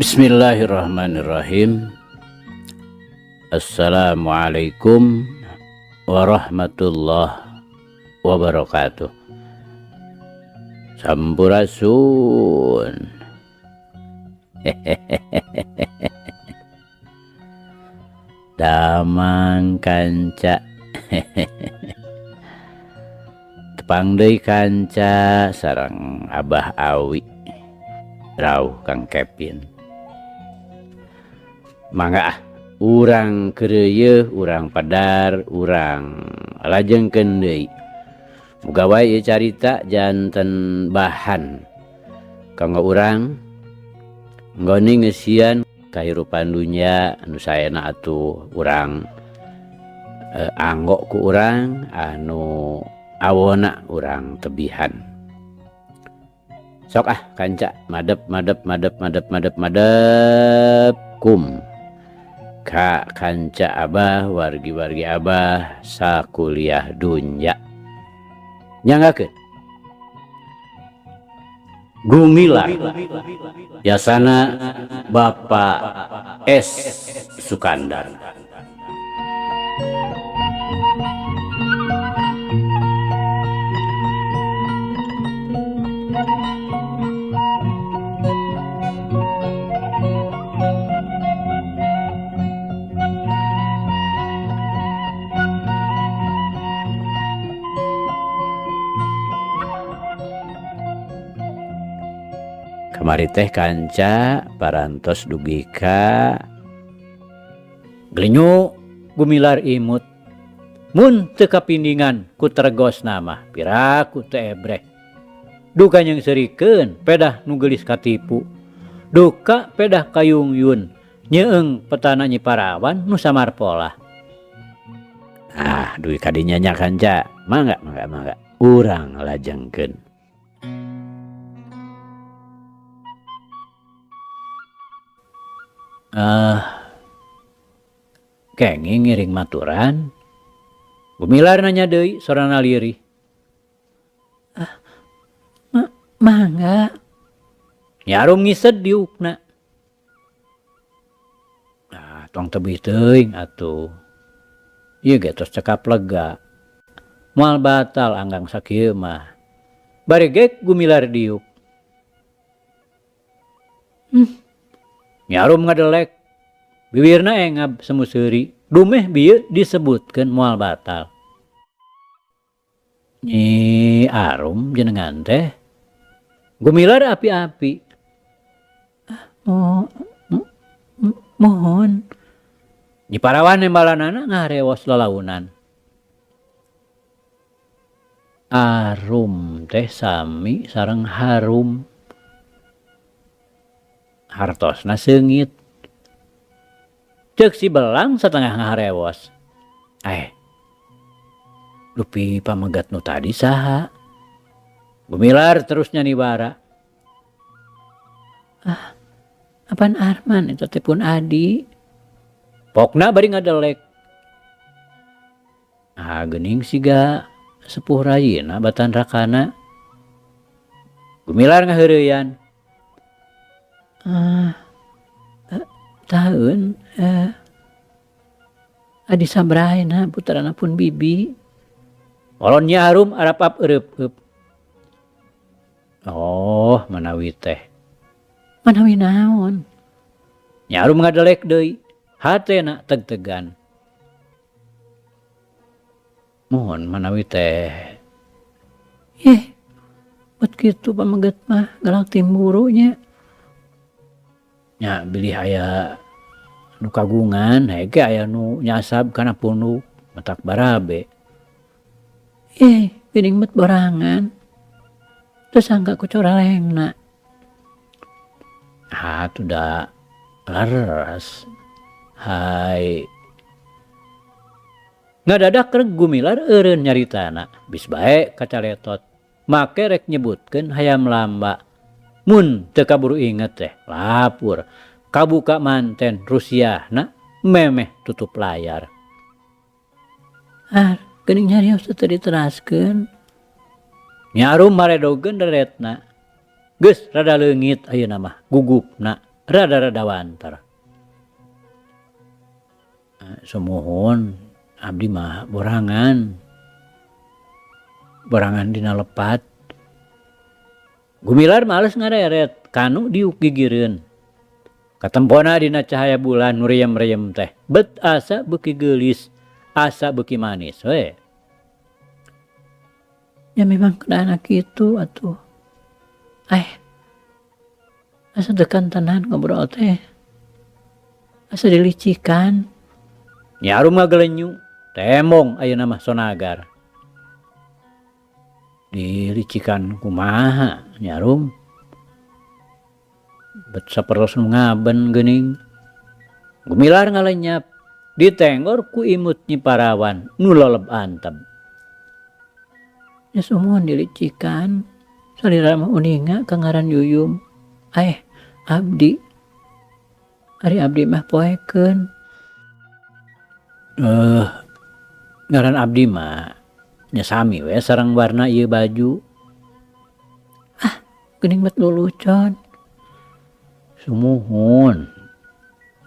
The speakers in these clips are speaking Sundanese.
Bismillahirrahmanirrahim. Assalamualaikum warahmatullahi wabarakatuh. Sampurasun. Damang kanca. Tepang deui kanca sareng Abah Awi. Rauh Kang Kevin. Mangga ah, urang keureuyeun, urang padar, urang lajengkeun deui. Muga wae ieu carita janten bahan kanggo urang nggoni ngeusian kahirupan dunya anu saena atuh urang anggo ku urang anu awona urang tebihan. Sok ah kanca madep madep madep madep madep madep kum ka kanca abah wargi-wargi abah sakuliah dunya. Nyanggakeun Gumilar yasana Bapak S Sukandar. Kamari teh kanca parantos dugi ka Glenyu Gumilar imut mun teu kapindingan ku teregosna mah piraku teu ebreh. Duka nyeungseurikeun pedah nu geulis katipu. Duka pedah kayungyun nyeung petana Nyi Parawan nu samar polah. Ah, dugi ka dinya nya kanca. Mangga mangga mangga urang lajengkeun. Kenging ngiring maturan. Gumilar nanya deui sorana lirih. Ah, mangga. Nyarum ngised diukna. Ah, tong tebih teuing atuh. Ieu ge tos cekap lega. Moal batal anggang sakieu mah. Bari gek Gumilar diuk. Nyarum ngadelek. Biwirna engab semu seuri. Dumeh bieu disebutkeun moal batal. Nyi Arum jenengan teh. Gumilar api-api. Ah, mohon. Nyi Parawan nembalanana ngarewos lalaunan. Arum teh sami sareng harum. Hartosna seungit. Ceuk si Belang satengah ngaharewos. Lupi pamegat nu tadi saha? Gumilar terus nyaniwara. Ah, apaan Arman eta teh pun adi. Pokna bari ngadelek. Ah, geuning siga sepuh rayina batan rakana. Gumilar ngaheureuyan. Ah, taun adi sabrahina putrana pun bibi. Olon Nyi Arum arapap eureup-eup. Oh, manawi teh. Manawi naon? Nyi Arum ngadelek deui, hatena teg-tegan. Mohon manawi teh. Ih, bet kitu pameget mah galak timburunya. Nya bilih aya nu kagungan, hege aya nu nyasab kana punduk matak barabe. Ih, geuning bet borangan. Teu sangka ku coralengna. Ah, atuh da leres. Hai. Ngadadak reg Gumilar eureun nyaritana, bis bae kacaletot. Make rek nyebutkeun hayam lamba. Mun teu kaburu inget teh lapur. Kabuka manten Rusiahna memeh tutup layar. Ah, geuning nyarios teh teu diteraskeun. Nyi Arum maredogeun reretna. Geus rada leungit ayeuna mah gugupna rada-rada wanter. Sumuhun abdi mah borangan. Borangan dina lepat. Gumilar males ngareret kanu diuk gigireun. Katempona dina cahaya bulan nu reyem-reyem teh bet asa beuki geulis, asa beuki manis we. Ya memang kedana kitu atuh. Asa teu kantenan ngobrol teh. Asa dilicikan. Nyi Arum ngagelenyu, tembong ayeuna mah sonagar. Dilicikan kumaha Nyi Arum? Bet sapertos nu ngaben geuning. Gumilar ngalenyap, ditenggor ku imut Nyi Parawan nu leleb anteb. Nya sumuhun dilicikan, salira mah uninga ka ngaran Yuyum. Abdi. Ari abdi mah poekeun. Ngaran abdi mah nya sami we sareng warna ieu baju. Ah, geuning bet lulucon. Sumuhun.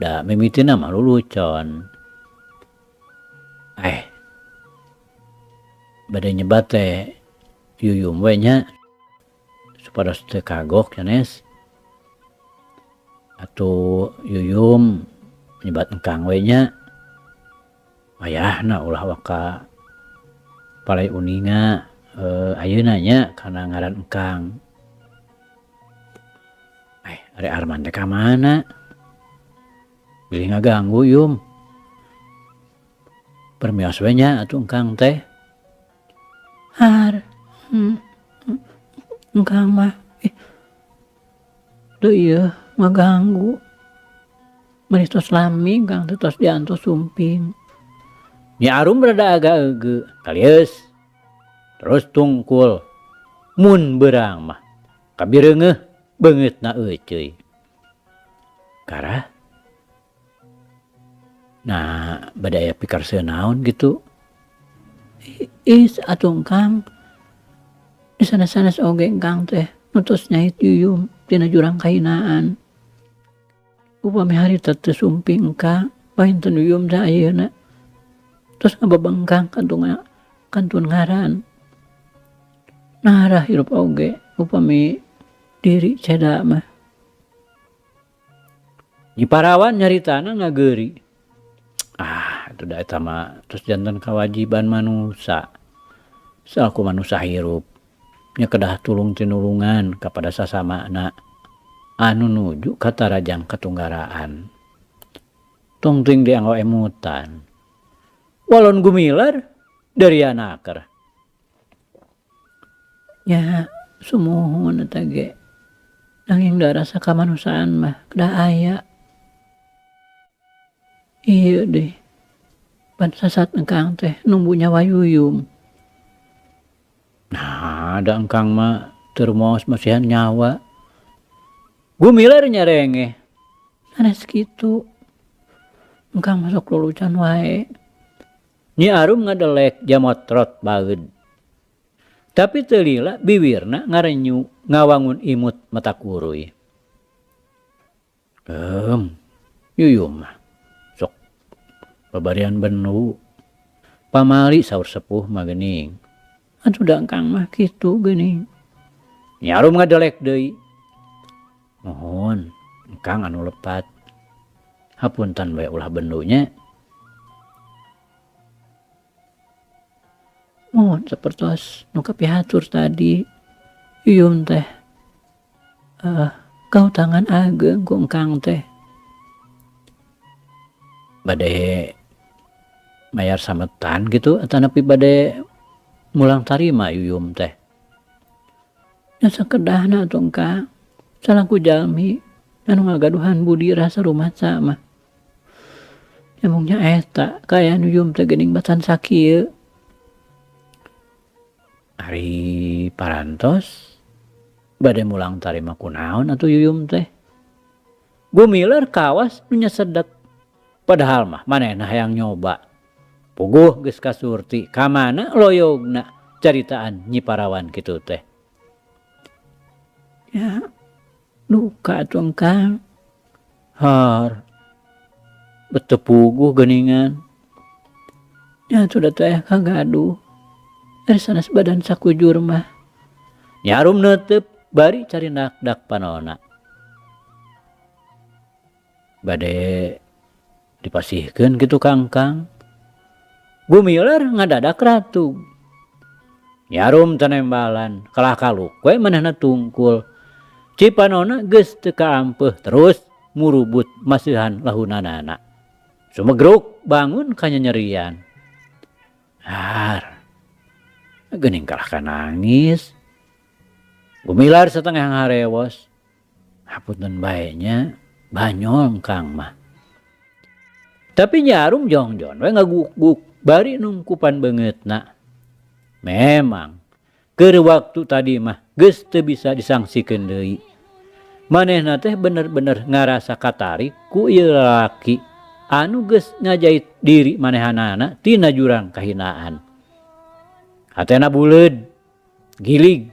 Da mimitina mah lulucon. Bade nyebat teh Yuyum we nya supados teu kagok sanes. Atuh Yuyum nyebat engkang we nya. Wayahna ulah waka palai uninga ayeuna nya kana ngaran engkang. Ari Arman teh ka mana? Bilih ngaganggu Yum. Permios we nya atuh engkang teh. Har, engkang mah teu ieu ngaganggu. Meni tos lami engkang teh tos diantos sumping. Nyi Arum rada agak eugeut, kalieus. Terus tungkul. Mun beurang mah kabireungeuh beungeutna euceuy. Karah. Nah, bade aya pikarseuh naon kitu? Is atuh engkang. Di sanes-sanes oge engkang teh nu tos nyait Yuyum tina jurang kahinaan. Upami harita teu sumping engkang, painten Yuyum teh ayeuna. Tos ngababengkang kantun ngaran. Narah hirup oge upami diri ceda mah. Nyi Parawan nyaritana ngageuri. Ah, itu da eta mah tos janten kawajiban manusa. Salaku manusa hirup nya kedah tulung tinulungan kapada sasamana anu nuju katarajang katunggaraan. Tong teuing dianggo emutan. Walon Gumilar dari anaker. Ya sumuhun eta ge. Nanging da rasa kamanusiaan mah kedah aya. Ieu deh. Pan sasat engkang teh numbu nyawa Yuyum. Nah, da engkang mah teu rumaos masihan nyawa. Gumilar nyarengeh. Sanes kitu. Engkang mah sok lulucan wae. Nyi Arum ngadelek jamotrot baeud. Tapi teu lila biwirna ngarenyu ngawangun imut mata kuruy. Yuyum mah sok babarian bendu. Pamali saur sepuh mah geuning. Atuh da engkang mah kitu geuning. Nyi Arum ngadelek deui. Nuhun, engkang anu lepat. Hapunten we ulah bendu nya. Mohon sapertos nu kapihatur tadi Yuyum teh kautangan ageng ku engkang teh. Bade mayar sametan gitu atanapi bade mulang tarima Yuyum teh. Nya sakedahna atuh engkang salaku jalmi anu ngagaduhan budi rasa rumasa mah. Nyamung nya eta kaayaan Yuyum teh geuning batan sakieu. Ari parantos bade mulang tarima kunaon atuh Yuyum teh. Gumilar kawas nu nyesedek. Padahal mah manehna hayang nyoba. Puguh geus kasurti ka mana loyogna caritaan Nyi Parawan kitu teh. Ya duka atuh engkang. Har. Bet teu puguh geuningan. Nya atuh da teu aya kagaduh. Ari sanes badan sakujur mah. Nyarum neuteup bari carinakdak panona. Bade dipasihkeun kitu kangkang. Gumilar ngadadak ratug. Nyarum tenembalan kalah kaluk we manehna tungkul. Cipanona geus teu kaampeuh terus murubut masihan lahunanana. Sumegruk bangun kanyanyerian. Har. Geuning kalah ka nangis. Gumilar satengah ngarewos. Hapunten bae nya banyol engkang mah. Tapi nyarum jongjon we ngaguk-guk bari nungkupan beungeutna. Memang keur waktu tadi mah geus teu bisa disangsikeun deui. Manehna teh bener-bener ngarasa katarik ku ieu lalaki anu geus ngajait diri manehanana tina jurang kahinaan. Hatena buleud, gilig,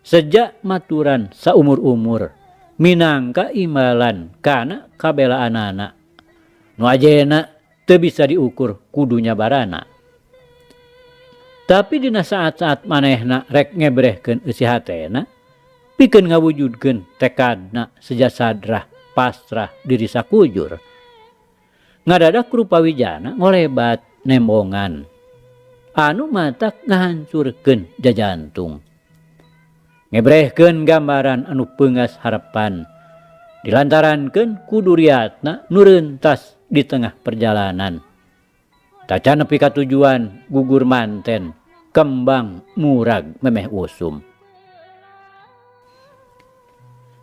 seja maturan saumur-umur minangka imbalan kana kabelaanana nu ajena teu bisa diukur ku dunya barana. Tapi dina saat-saat manehna rek ngebrehkeun eusi hatena pikeun ngawujudkeun tekadna seja sadrah pasrah diri sakujur. Ngadadak rupa wijana ngolebat nembongan anu matak ngahancurkeun jajantung. Ngebrehkeun gambaran anu peungas harepan dilantarankeun ku duriatna nu reuntas di tengah perjalanan. Tacan nepi ka tujuan gugur manten kembang murag memeh usum.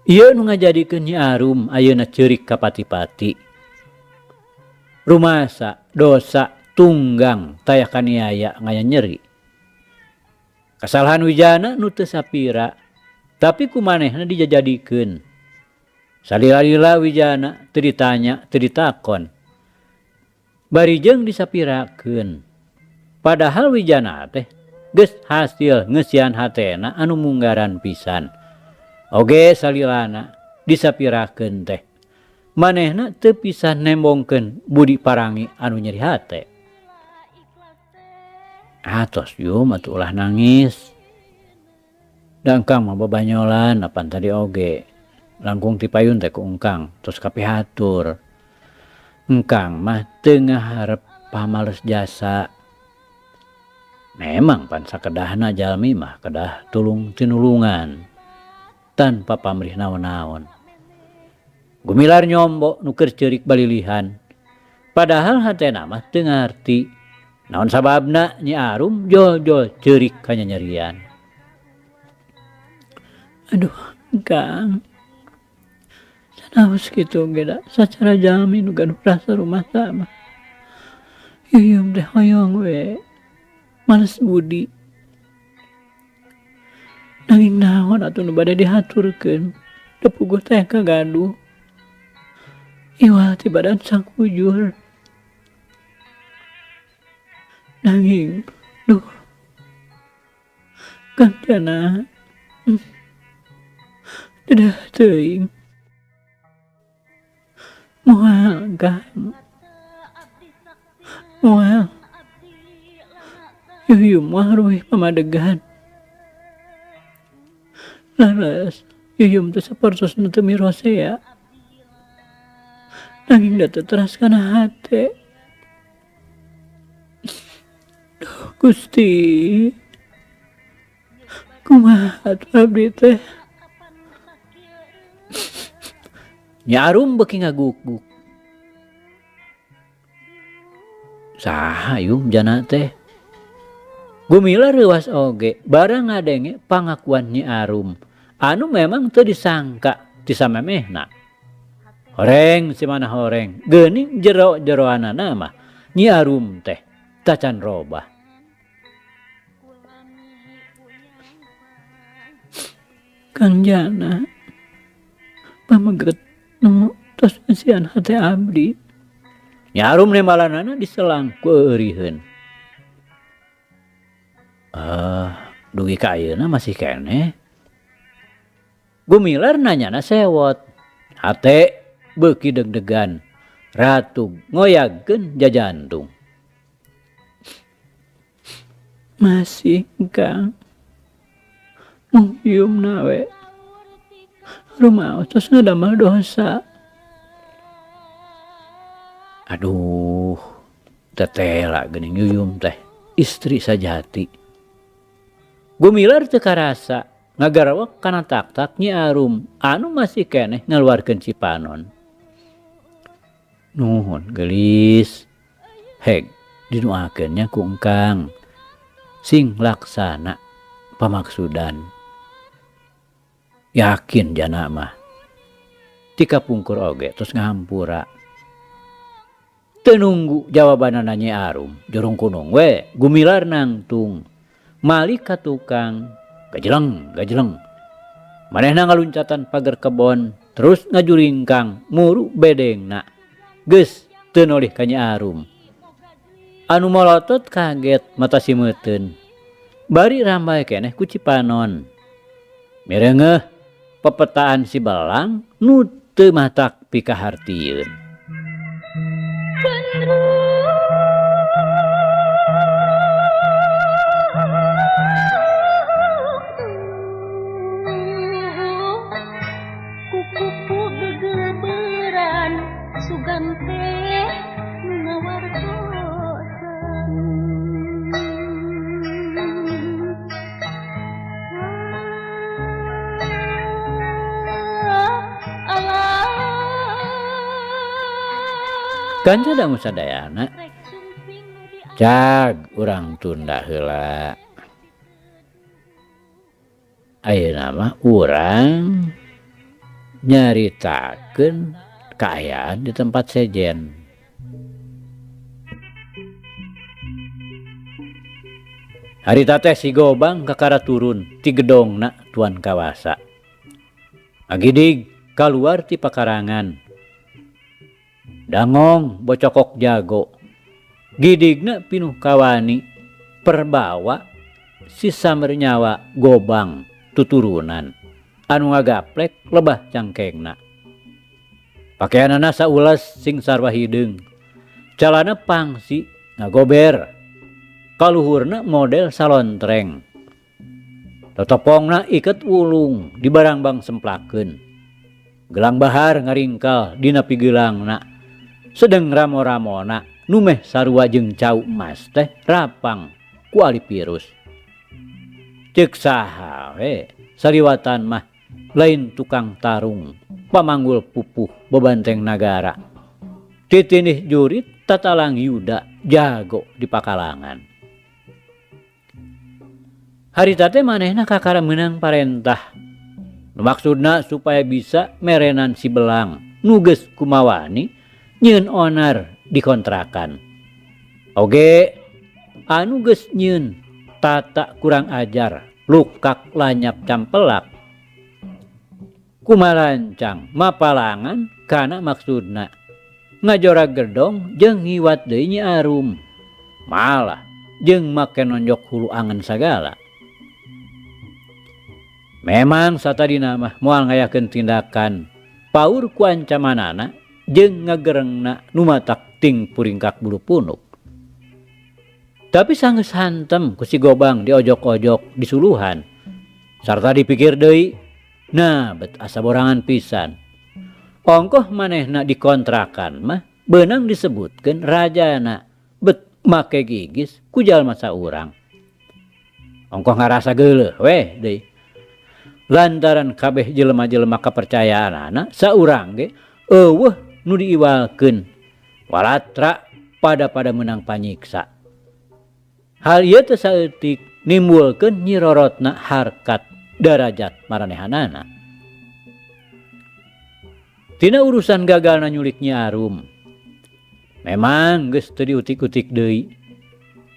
Ieu nu ngajadikeun Nyi Arum ayeuna ceurik ka pati-pati. Rumasa dosa tunggang taya kaniaya ngaya nyeri. Kasalahan wijana nu teu sapira, tapi ku manehna dijajadikeun. Salila-lila wijana teu ditanya, teu ditakon. Bari jeung disapirakeun. Padahal wijana teh geus hasil ngeusian hatena anu munggaran pisan. Oge salilana disapirakeun teh. Manehna teu pisan nembongkeun budi parangi anu nyeri hate. Atos yum atuh ulah nangis. Da engkang mah babanyolan apan tadi oge. Langkung ti payun teh ku engkang tos kapihatur. Engkang mah teu ngaharep pamales jasa. Memang pan sakedahna jalmi mah kedah tulung tinulungan tanpa pamrih naon-naon. Gumilar nyombo nu keur ceurik balilihan. Padahal hatena mah teu ngarti naon sababna Nyi Arum jol-jol ceurik kanyanyerian. Aduh, Kang. Sanaos kitu ge da sacara jalmi nu gaduh rasa rumasa mah. Yuyum teh hoyong we males budi. Nanging naon atuh nu bade dihaturkeun da puguh teh kagaduh. Iwal ti badan sakujur. Nanging duh Kang Jana deudeuh teuing. Moal Kang. Moal. Yuyum mah ruih pamadegan. Leres yuyum teh sapertosna teu mirosea. Nanging da teu teras kana hate. Duh Gusti. Kumaha atuh abdi teh. Nyi Arum beuki ngaguk-guk. Saha yum jana teh? Gumila reuas oge barang ngadenge pangakuan Nyi Arum anu memang teu disangka ti samemehna. Horeng si mana horeng, geuning jero-jeroanana mah Nyi Arum teh tacan robah. Kang Jana pameget nu tos ngeusian hate abdi. Nyi Arum nembalanana diselang ku euriheun. Dugi ka ayeuna masih keneh. Gumilar nanyana sewot. Hate Beuki deg-degan ratug ngoyagkeun jajantung. Masih Kang mung yumna we rumaos tos ngadamel dosa. Aduh tetela geuning yuyum teh istri sajati. Gumilar teu karasa ngagarawak kana taktak Nyi Arum anu masih keneh ngaluarkeun cipanon. Nuhun geulis heg diduakeun nya ku engkang. Sing laksana pamaksudan. Yakin jana mah. Ti kapungkur oge tos ngahampura. Teu nunggu jawabanana Nyi Arum, jurung kunung we gumilar nangtung. Malik ka tukang, gajeleng gajeleng. Manehna ngaluncatan pager kebon, terus ngajuringkang muru bedengna. Geus teu nolih ka Nyi Arum. Anu molotot kaget mata simeuten. Bari rambay keneh ku cipanon. Mireungeuh pepetaan si Belang nu teu matak pikahartieun. Kanca dangu sadayana cag urang tunda heula. Ayeuna mah urang nyaritakeun kaayaan di tempat sejen. Harita teh si Gobang kakara turun ti gedongna Tuan Kawasa. Ngagidig kaluar ti pakarangan. Dangong bocokok jago. Gidigna pinuh kawani perbawa si samernyawa Gobang tuturunan anu ngagaplek lebah cangkengna. Pakeanana saulas sing sarwa hideung. Calana pangsi ngagober. Kaluhurna model salontreng. Totopongna iket wulung di barangbang semplakeun. Gelang bahar ngaringkal dina pigeulangna. Sedeng ramo-ramona nu meh sarua jeung cau emas teh rapang ku ali virus. Ceuk saha we saliwatan mah lain tukang tarung pamanggul pupuh bebanteng nagara. Titinih jurit tatalang yuda jago di pakalangan. Harita teh manehna kakara meunang parentah. Nu maksudna supaya bisa merenan si Belang nu geus kumawani nyieun onar dikontrakan. Oge anu geus nyieun tata kurang ajar lukak lanyap campelak. Kumalancang mapalangan kana maksudna ngajora gedong jeung ngiwat deui Nyi Arum. Malah jeung make nonjok hulu angen sagala. Memang satadina mah moal ngayakeun tindakan paur ku ancamanana jeung ngagerengna nu matak ting puringkak bulu punuk. Tapi sanggeus hantem ku si Gobang diojok-ojok disuluhan sarta dipikir deui, nah bet asa borangan pisan. Ongkoh manehna dikontrakan mah beunang disebutkeun rajana bet make gigis ku jalma saurang. Ongkoh ngarasa geuleuh weh deui. Lantaran kabeh jelema-jelema kapercayaanana saurang ge eueuh nu diiwalkeun walatra pada-pada menang panyiksa. Hal ieu teh saeutik nimbulkeun nyirorotna harkat darajat maranehanana. Tina urusan gagalna nyulik Nyi Arum memang geus teu diutik-utik deui.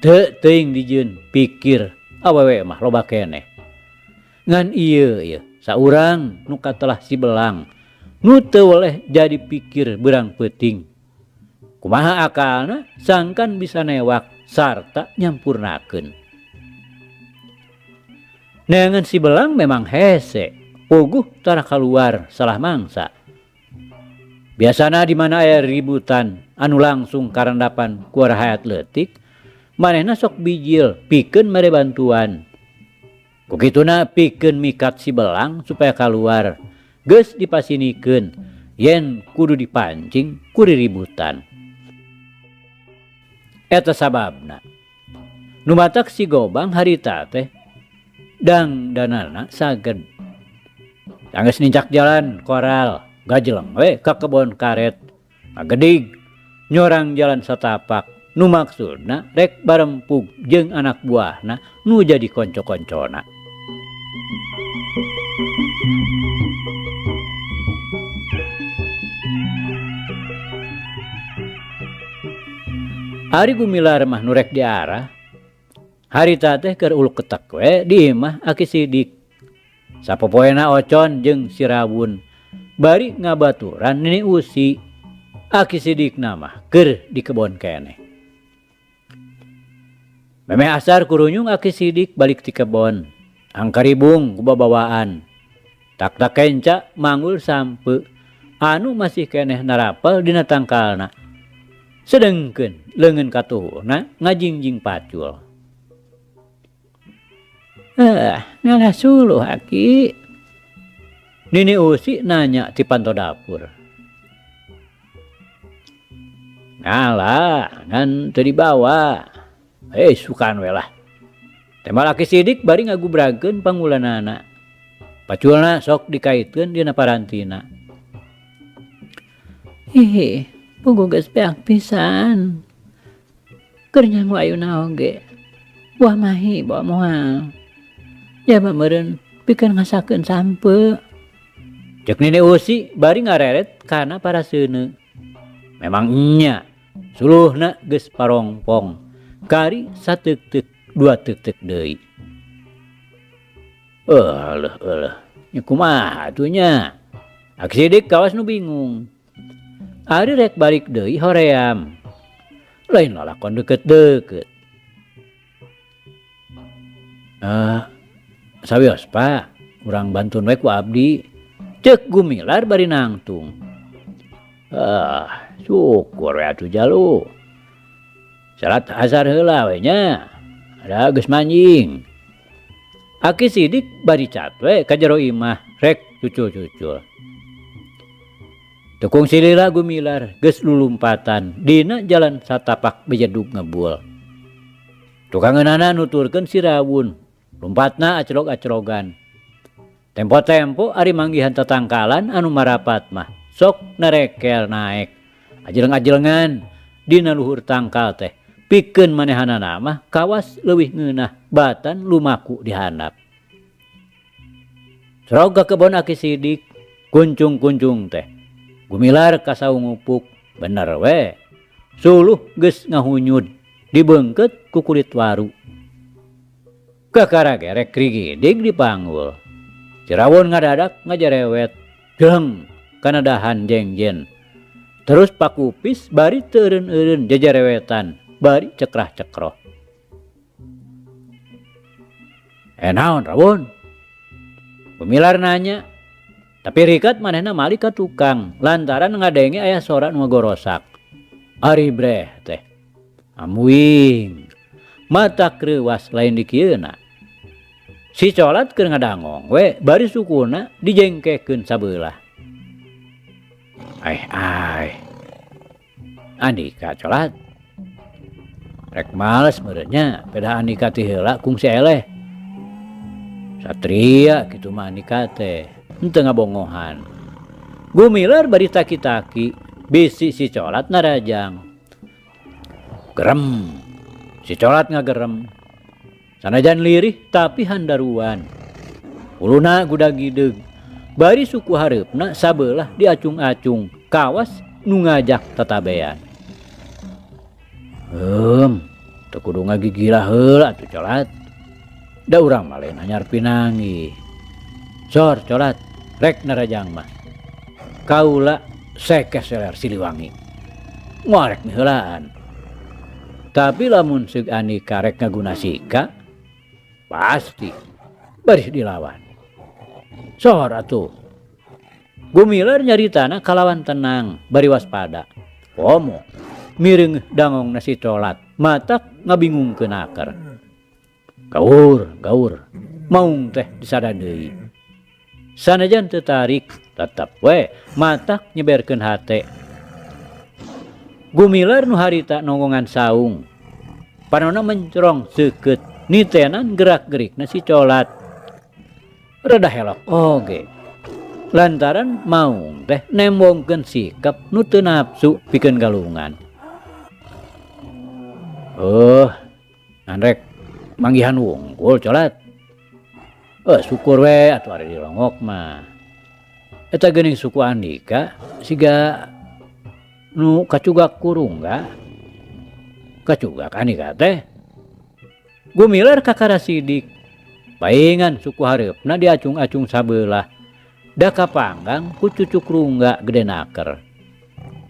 Teu teuing dijieun pikir awewe mah loba keneh. Ngan ieu ieu saurang nu katelah si Belang nu teu weleh jadi pikir beurang peuting. Kumaha akalna sangkan bisa newak sarta nyampurnakeun. Neangan si Belang memang hese, puguh tara kaluar salah mangsa. Biasana di mana aya ributan anu langsung karandapan ku rahayat leutik, manehna sok bijil pikeun mere bantuan. Ku kituna pikeun mikat si belang supaya kaluar, geus dipasinikeun yen kudu dipancing ku riributan. Eta sababna nu matak si Gobang harita teh dangdanana saged. Sanggeus nincak jalan koral gajeleng we ka kebon karet, ngagedig nyorang jalan satapak nu maksudna rek barempug jeung anak buahna nu jadi konco-koncona. Ari Gumilar mah nu rek diarah, harita teh keur uluk ketek we di imah Aki Sidik. Sapopoena Ocon jeung si Rawun bari ngabaturan Nini Usi. Aki Sidikna mah keur di kebon keneh. Memeh asar kurunyung Aki Sidik balik ti kebon, angkaribung ku babawaan. Tak-tak kenca manggul sampe anu masih keneh narapel dina tangkalna. Sedengkeun leungeun katuhurna ngajingjing pacul. Ngalah suluh Aki. Nini Usi nanya ti panto dapur. Ngalah ngan teu dibawa. Sukan we lah. Tembal Aki Sidik bari ngagubrageun pangulanana. Paculna sok dikaitkeun dina parantina. Hihi, puguh geus beak pisan. Keur nyangu ayuna oge. Buah mahi bawa moal. Jaba meureun pikeun ngasakeun sampe. Ceuk Nini Usi bari ngareret kana paraseuneu. Memang nya suluhna geus parongpong. Kari sateuk-teuk dua teuk-teuk deui. Euleuh euleuh, nya kumaha atuh nya? Aki Sidik kawas nu bingung. Ari rek balik deui hoream. Lain lalakon deukeut-deukeut. Sawios Pak, urang bantun we ku abdi. Ceuk Gumilar bari nangtung. Syukur we atuh jalu. Salat asar heula we nya. Ada geus manjing. Aki Sidik bari cat we ka jero imah rek cucul-cucul. Tekung silila Gumilar geus lulumpatan dina jalan satapak bejedug ngebul. Tukangeunana nuturkeun si Rawun, lumpatna acrog-acrogan. Tempo-tempo ari manggihan tatangkalan anu marapat mah sok nerekel naek. Ajeleng-ajelengan dina luhur tangkal teh pikeun manehanana mah kawas leuwih ngeunah batan lumaku di handap. Crog ka kebon Aki Sidik, kuncung-kuncung teh. Gumilar ka saung ngupuk, bener we. Suluh geus ngahunyud, dibeungkeut ku kulit waru. Kakara gerek rigidig dipanggul. Si Rawun ngadadak ngajarewet, jleng kana dahan jengjen. Terus pakupis bari teu eureun-eureun jajarewetan, bari cekrah-cekroh. Naon Rawun? Gumilar nanya. Tapi rikat manehna malik ka tukang lantaran ngadenge aya sora nu ngagorosak. Ari breh teh. Amuing. Mata kreuwas lain dikieuna. Si Colat keur ngadangong we bari sukuna dijengkekeun sabelah. Ai ai. Andika Colat. Rek males meureun nya pedah Andika ti heula kungsi eleh. Satria kitu mah Andika teh. Henteu ngabongohan. Gumilar bari taki-taki, bisi si Colat narajang. Gerem. Si Colat ngagerem. Sanajan lirih tapi handaruan. Uluna gudag-gideg. Bari suku hareupna sabelah diacung-acung, kawas nu ngajak tatabean. Teu kudu ngagigilah heula atuh Colat. Da urang mah lain anyar pinanggih. Sor Colat, rek narajang mah. Kaula sekes seler Siliwangi. Ngorek miheulaan. Tapi lamun seug Andika rek ngaguna sika, pasti baris dilawan. Sor atuh. Gumilar nyaritana kalawan tenang bari waspada. Komo mireungeuh dangongna si Colat matak ngabingungkeun aker. Gaur, gaur, maung teh disada deui. Sanajan teu tarik, tetep we matak nyeberkeun hate. Gumilar nu harita nonggongan saung. Panona mencrong seukeut nitenan gerak-gerikna si Colat. Rada helok oge. Lantaran maung teh nembongkeun sikap nu teu nafsu pikeun galungan. Ngan rek manggihan wungkul Colat. Syukur we atuh ari dilongok mah. Eta geuning suku Andika siga nu kacugak kurungga. Kacugak Andika teh. Gumilar kakara sidik. Paingan suku hareupna diacung-acung sabelah. Da kapanggang ku cucuk rungga gede naker.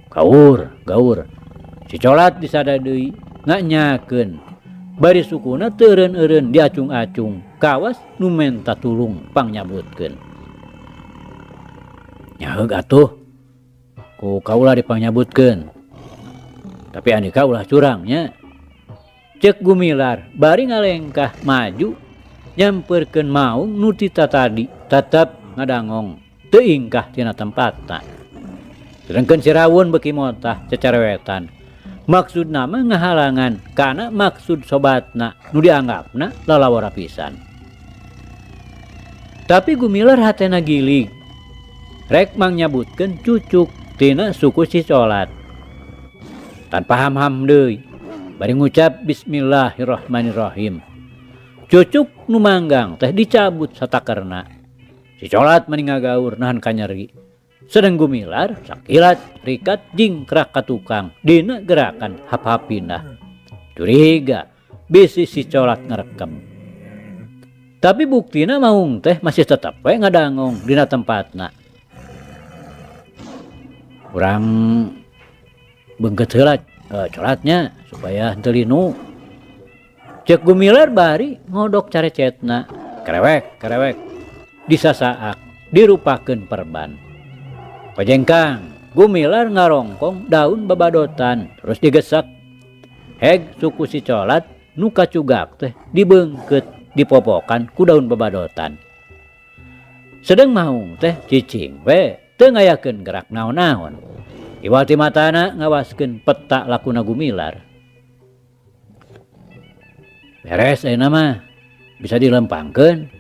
Gaur, gaur. Si Colat disada deui nganyakeun. Bari sukuna teu eureun-eureun diacung-acung. Kawas nu menta tulung pangnyabutkeun. Nyaheug atuh. Ku kaula dipangyabutkeun. Tapi Andika ulah curang nya. Ceuk Gumilar bari ngalengkah maju nyamperkeun maung nu ti tatadi tetep ngadangong teu ingkah tina tempatna. Sedengkeun si Rawun beuki motah cacarewetan. Maksudna mah ngahalangan kana maksud sobatna nu dianggapna lalawara pisan. Tapi Gumilar hatena gilig. Rek mangyabutkeun cucuk tina suku si Colat. Tanpa ham-ham deui bari ngucap bismillahirrahmanirrahim. Cucuk nu manggang teh dicabut satakerna. Si Colat meni ngagaur nahan kanyeri. Sedeng Gumilar sakilat rikat jingkrak ka tukang dina gerakan hap-hap pindah. Curiga bisi si Colat ngerekem. Tapi buktina maung teh masih tetep we ngadangong dina tempatna. Urang beungkeut heula Colatnya supaya henteu linu. Ceuk Gumilar bari ngodok carecetna. Kerewek, kerewek. Disasaak, dirupakeun perban. Kojengkang, Gumilar ngarongkong daun babadotan terus digesek. Heg suku si Colat nu kacugak teh dibeungkeut dipopokan ku daun babadotan. Sedeng maung teh cicing we teu ngayakeun gerak naon-naon. Iwati matana ngawaskeun peta lakuna Gumilar. Beres ayeuna mah bisa dilempangkeun.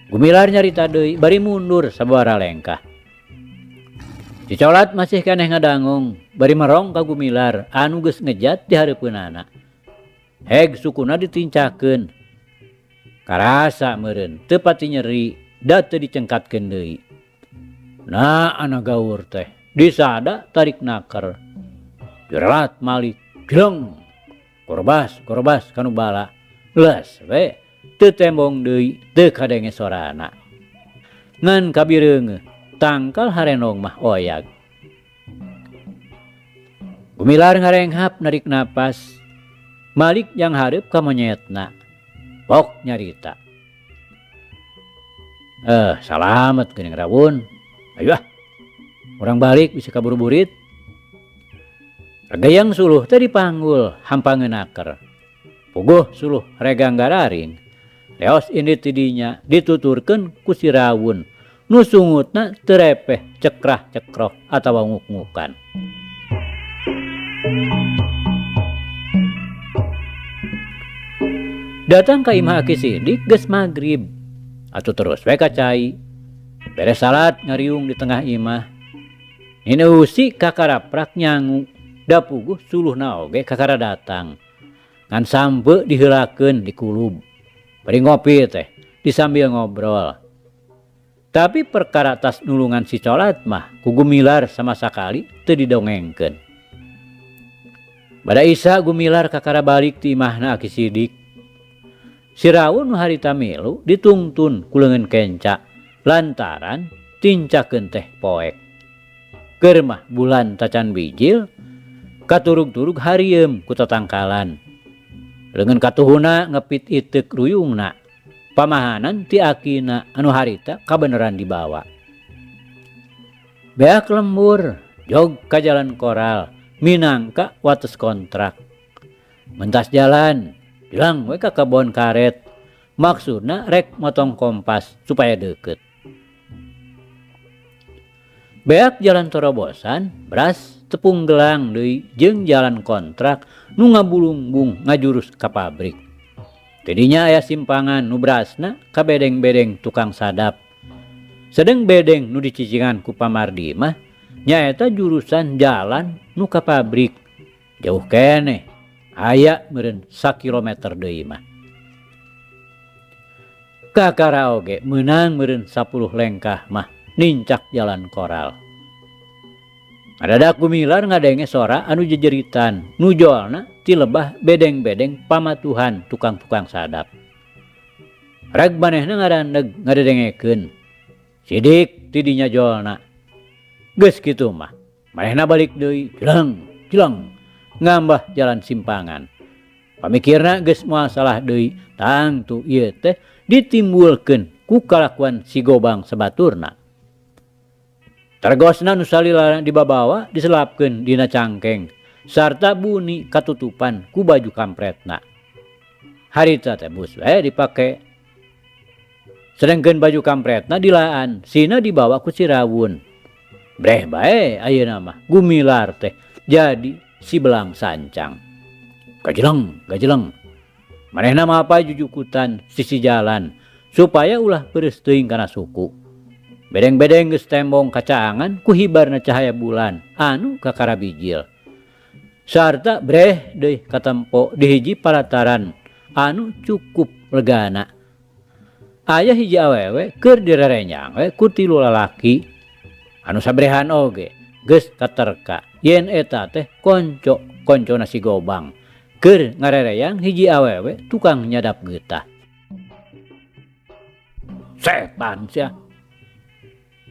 Gumilar nyarita deui bari mundur sababaraha lengkah. Si Colat masih keneh ngadangong bari merong ka Gumilar anu geus ngejat di hareupeunana. Heg sukuna ditincakeun. Karasa meureun teu pati nyeri da teu dicengkatkeun deui. Nah ana gaur teh disada tarik naker. Jurelat malik jleng. Korbas korbas kanu bala. Leus we teu tembong deui teu kadenge sorana. Ngan kabireungeuh tangkal harenong mah oyag. Gumilar ngarenghap narik napas. Malik yang hareup ka monyetna. Pok nyarita. Salamet geuning Rawun. Ayo ah. Urang balik bisa kaburu-burit. Regayang suluh teh dipanggul hampangeun aker. Puguh suluh regang gararing. Leos ini tidinya dituturkeun ku si Rawun. Nu sungutna teu repeh cekrah-cekroh atawa nguk-ngukan. Datang ka imah Aki Sidik geus magrib. Atuh terus we ka cai. Beres salat ngariung di tengah imah. Nini Usi kakaraprak nyangu. Da puguh suluhna oge kakara datang. Ngan sampe diheulakeun di kulub. Bari ngopi teh disambil ngobrol. Tapi perkara tas nulungan si Colat mah ku Gumilar sama sakali teu didongengkeun. Bada Isa Gumilar kakara balik ti imahna Aki Sidik. Si Rawun nu harita milu ditungtun ku leungeun kenca lantaran tincakeun teh poek. Keur mah bulan tacan bijil katurug-turug harieum ku tatangkalan. Leungeun katuhuna ngepit iteuk ruyungna. Pamahanan ti akina anu harita kabeneran dibawa. Beak lembur jog ka jalan koral minangka wates kontrak. Mentas jalan jelang we ka kebon karet. Maksudna rek motong kompas supaya deket. Beak jalan torobosan, beras tepung gelang deui jeung jalan kontrak nu ngabulungbung ngajurus ka pabrik. Tidinya aya simpangan nu berasna ka bedeng-bedeng tukang sadap. Sedeng bedeng nu dicicingan ku Pamardi mah nyaeta jurusan jalan nu ka pabrik. Jauh keneh, aya meureun sakilometer deui mah. Kakara oge meunang meureun 10 lengkah mah nincak jalan koral. Ngadadak Gumilar ngadenge sora anu jejeritan nu jolna ti lebah bedeng-bedeng pamatuhan tukang-tukang sadap. Reg manehna ngarandeg ngadedengekeun. Sidik tidinya jolna. Geus kitu mah manehna balik deui jeleng jeleng ngambah jalan simpangan. Pamikirna geus moal salah deui tangtu ieu teh ditimbulkeun ku kalakuan si Gobang sabaturna. Tergosna nu salila dibabawa diselapkeun dina cangkeng sarta buni katutupan ku baju kampretna. Harita teh bus we dipake. Sedengkeun baju kampretna dilaan, sina dibawa ku si Rawun. Breh bae ayeuna mah Gumilar teh jadi si belang sancang. Gajeleng, gajeleng. Manehna mapay jujukutan sisi jalan supaya ulah peureus teuing kana suku. Bedeng-bedeng geus tembong kacaangan ku hibarna cahaya bulan anu kakara bijil. Sarta breh deui katempo di hiji palataran anu cukup legana. Aya hiji awewe keur direrenyang we ku tilu lalaki anu sabrehan oge geus katerka yen eta teh konco-koncona si Gobang keur ngarereyang hiji awewe tukang nyadap getah. Setan sia.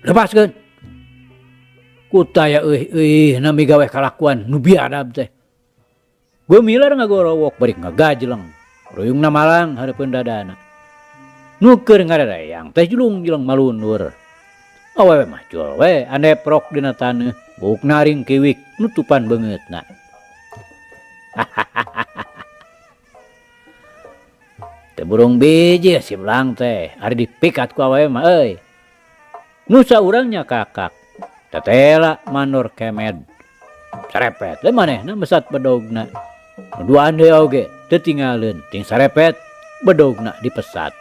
Lepaskeun. Kutaya euy-euy nami gawe kalakuan nu biadab teh. Gumilar ngagorowok bari ngagajleng. Ruyungna malang hareupeun dadana. Nu keur ngarereyang teh julung-julung malundur. Awewe mah jol we aneprok dina taneuh, buukna ringkiwik nutupan beungeutna. Teh burung biji si belang teh ari dipikat ku awewe mah euy. Nu saurang nya kakak tetela manor kemed. Sarepet we manehna mesat bedogna. Nu duaan deui oge teu tingaleun ting sarepet bedogna dipesat.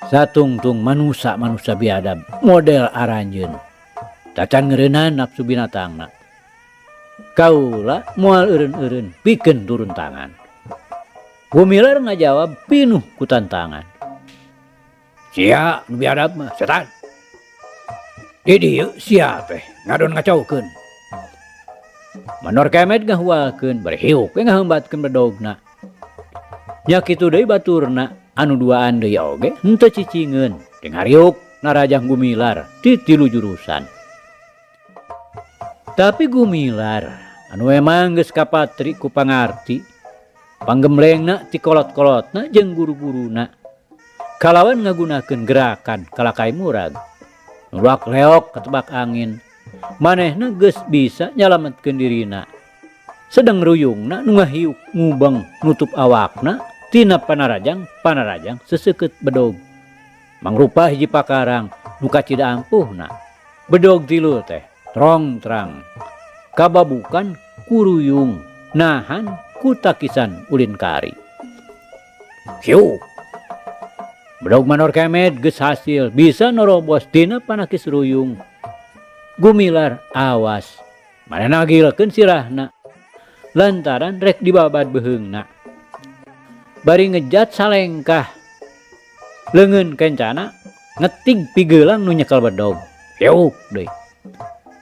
Satungtung manusa-manusa biadab model aranjeun. Tacan ngeureunaan nafsu binatangna. Kaula moal eureun-eureun pikeun turun tangan. Gumilar ngajawab pinuh ku tantangan. Sia nu biadab mah setan. Di dieu sia teh ngadon ngacaukeun. Manor kemed ngahualkeun bari hiuk we ngaheumbatkeun bedogna. Nya kitu deui baturna anu duaan deui oge henteu cicingeun jeung hariuk narajang Gumilar ti tilu jurusan. Tapi Gumilar anu emang geus kapatri ku pangarti, panggemblengna ti kolot-kolotna jeung guru-guruna kalawan ngagunakeun gerakan kalakai murag. Nulak leok ketebak angin, manehna geus bisa nyalametkeun dirina. Sedeng ruyungna nu ngahiuk ngubeng nutup awakna tina panarajang-panarajang seseukeut bedog. Mangrupa hiji pakarang nu kacida ampuhna. Bedog tilu teh trong trang kababukan kuruyung nahan ku takisan ulin kari. Hiu. Bedog manor kemed geus hasil bisa norobos tina panakis ruyung. Gumilar awas manehna ngagilkeun sirahna lantaran rek dibabad beuheungna. Bari ngejat salengkah leungeun kencana ngetig pigelang nu nyekel bedog. Hiuk deui.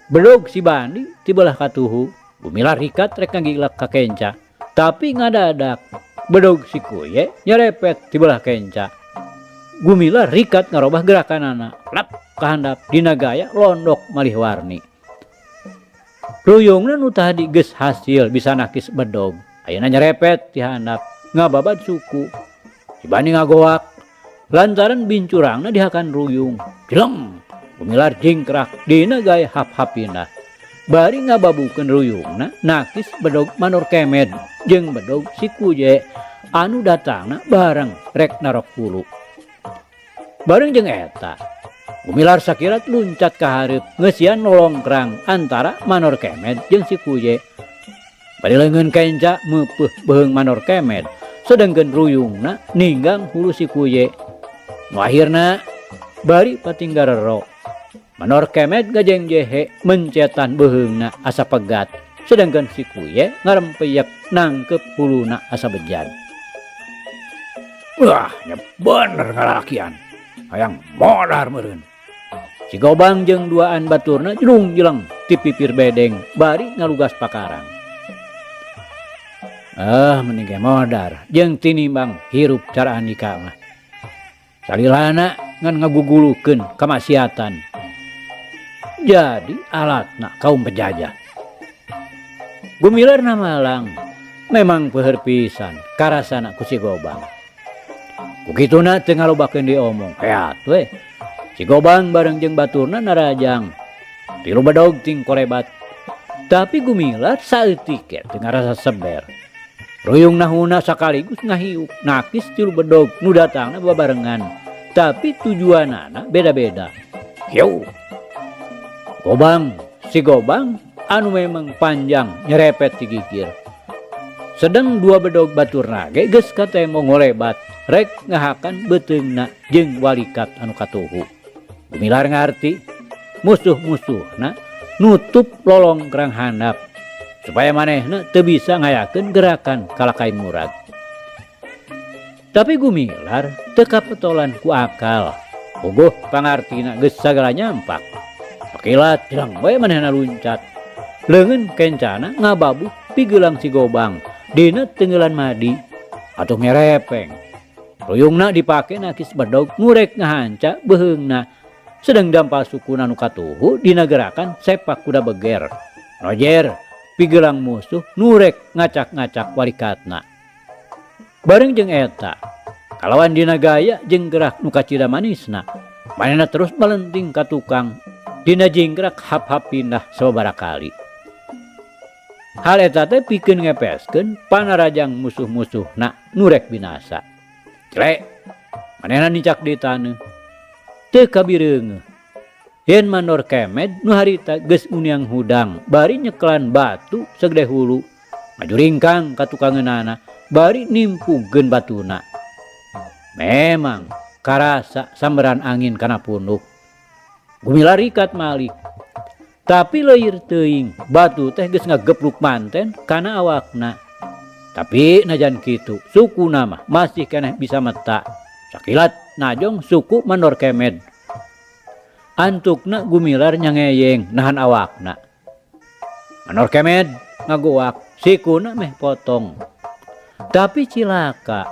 Bedog si Bandi ti belah katuhu. Gumilar hikat rek ngagilak ka kenca. Tapi ngadadak bedog si Kuye nyerepet ti belah kenca. Gumilar rikat ngarobah gerakanana, lap kahandap dina gaya londok malih warni. Ruyungna nu tadi geus hasil bisa nakis bedog, ayeuna nyerepet ti handap ngababad suku. Si Bani ngagoak lantaran bincurangna dihakan ruyung. Jeleng, Gumilar jingkrak dina gaya hap-hap pindah. Bari ngababukeun ruyungna nakis bedog Manor Kemed jeung bedog si Kuje anu datangna bareng rek narok hulu. Bareng jeung eta, Gumilar sakilat luncat ka hareup ngeusian lolongkrang antara Manor Kemed jeung si Kuje. Bari leungeun kenca meupeuh beuheung Manor Kemed, sedengkeun ruyungna ninggang hulu si Kuje. Nu akhirna bari patinggarero. Manor Kemed gajeng jehe mencetan beuheungna asa pegat, sedangkan si Kuye ngarempeyek nangkep huluna asa bejad. Wah, nya bener ngalakian. Hayang modar meureun. Si Gobang jeung duaan baturna jelung jeleng ti pipir bedeng bari ngalugas pakarang. Mending ge modar jeung tinimbang hirup cara Andika mah. Salilana ngan ngagugulukeun kamaksiatan. Jadi alatna kaum penjajah. Gumilar malang memang peuheur pisan karasana ku si Gobang. Ku kituna teu ngalobakeun diomong, heat we. Si Gobang bareng jeung baturna narajang. Tilu bedog ting kolebat. Tapi Gumilar saeutik ge teu ngarasa seber. Ruyung nahuna sakaligus ngahiuk nakis tilu bedog nu datangna babarengan. Tapi tujuanana beda-beda. Hiu. Gobang, si Gobang anu memang panjang nyerepet ti gigir. Sedang dua bedog baturna ge geus katemo ngolebat rek ngahakan beuteungna jeung walikat anu katuhu. Gumilar ngarti musuh-musuhna nutup lolongkrang handap supaya manehna teu bisa ngayakeun gerakan kalakai murag. Tapi Gumilar teu kapetolan ku akal. Puguh pangartina geus sagala nyampak. Pakilat jelang bae manehna luncat. Leungeun kencana ngababuh pigelang si Gobang dina tenggelan madi atuh ngerepeng. Ruyungna dipake nakis bedog ngurek ngahanca beuheungna. Sedang dampal sukuna nu katuhu dina gerakan sepak kuda beger. Rojer pigelang musuh nurek ngacak-ngacak walikatna. Bareng jeung eta, kalawan dina gaya jeung gerak nu kacida manisna, manehna terus melenting ka tukang dina jingkrak hap-hap pindah sababaraha kali. Hal eta teh pikeun ngepeskeun panarajang musuh-musuhna nurek binasa. Clek, manehna nincak di taneuh. Teu kabireungeuh. Yen Mandor Kemed nu harita geus uniang hudang bari nyeklan batu segede hulu. Majuringkang ka tukangeunana bari nimpugeun batuna. Memang karasa samberan angin kana punduk. Gumilar ikat malik. Tapi leuir teuing batu teh geus ngagepluk manten kana awakna. Tapi najan kitu sukuna mah masih keneh bisa meta. Sakilat najong suku Mandor Kemed. Antukna Gumilar nyangeyeng nahan awakna. Mandor Kemed ngagoak sikuna meh potong. Tapi cilaka.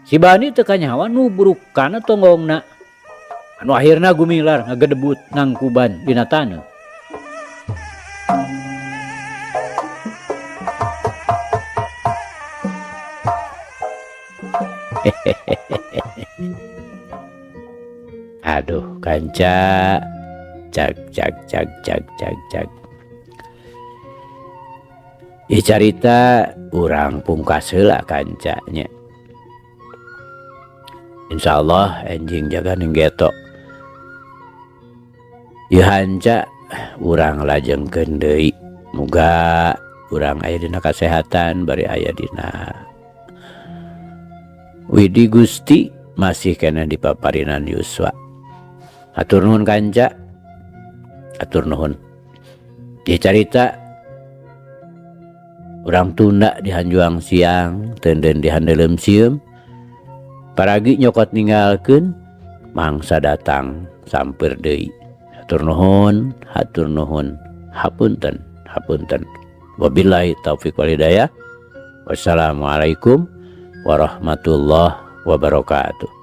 Si Bani teu kanyahoan nubruk kana tonggongna. Anu akhirna Gumilar ngagedebut nangkuban dina taneuh. Aduh kanca, cag cag cag cag cag cag. Ieu carita urang pungkas heula kanca nya. Insyaallah enjing jaga ning geto. Ieu hanca urang lajengkeun deui. Muga urang aya dina kasehatan bari aya dina Widi Gusti masih kena di paparinan Yuswa. Hatur nuhun kanca. Hatur nuhun. Ieu carita urang tunda di hanjuang siang, teunden di handeuleum sieum. Paragi nyokot ninggalkeun mangsa datang samper deui. Hatur nuhun, hatur nuhun. Hapunten, hapunten. Wabillahi taufik wal hidayah. Wassalamualaikum warahmatullahi wabarakatuh.